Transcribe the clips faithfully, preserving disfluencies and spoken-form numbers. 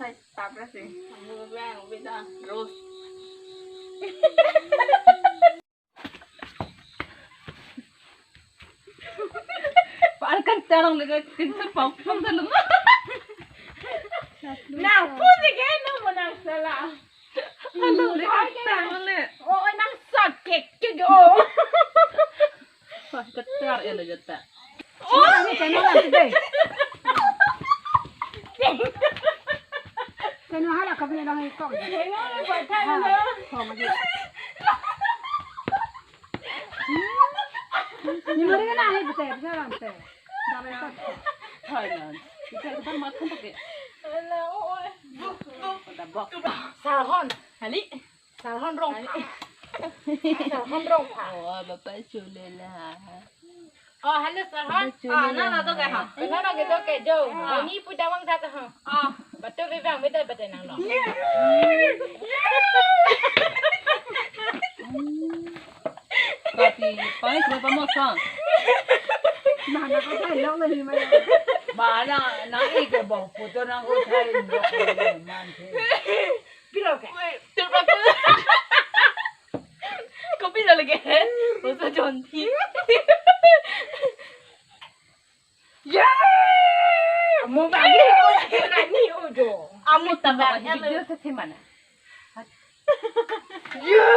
Sai tap ra si. Ang bang bida Rose. Paan kan tarong lagi kinsa pau pau dalam. Nang pun lagi no menang salah. Aduh, lagi kan tarong le. Oh, nang sakit ke go. Wah, ketar ya lo jata. Oh, ini channel apa deh? Channel hala kami lang ito. Channel apa channel? Oh, maju. Ni mari na ni bete, bisa lang te. Dami ito. Hai nan. Kita kita mat kan pakai. Ala, oh, oh. Ada bok. Sarhon. Hali. Sarhon Rongphar. Sarhon Rongphar. Oh, Bapak Chule lah. Oh, halo Sarhon. Bapak Chule lah. Ah, na na to ke ha. Na na ke to ke jo. Ah. Ini pu damang satu ha. Ah. Betul bebang beda beda nang lo. Tapi pakai berapa mosong? Mana ko thai lo lagi mana? Mana na ike bong puto nang ko thai lo man the. Pilo ke? Wait, terpaku. Kopi na lagi. Masa jonti. Ya! Amo bagi, oh, rani odo. Amo tabak ahi video sa si mana? Ya!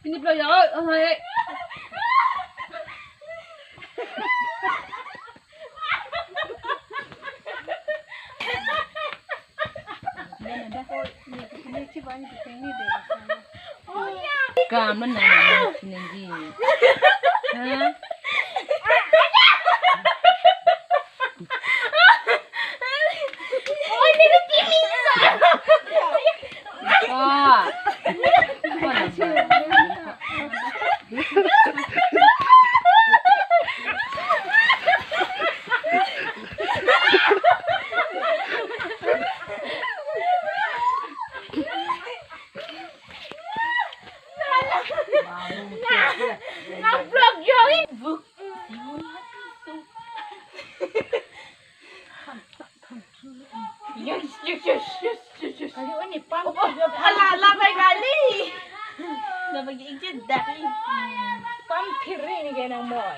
Ini pula ya, oh, hai. Kam mana nangji? Ha? Oh, ini tuh Kimi. Wah. Nang vlog join. Yes, yes, yes, yes, yes, yes. Kali ini pam. Ala, ala, bai kali. Dapat diinjek dari. Pam phiri ni kena moi.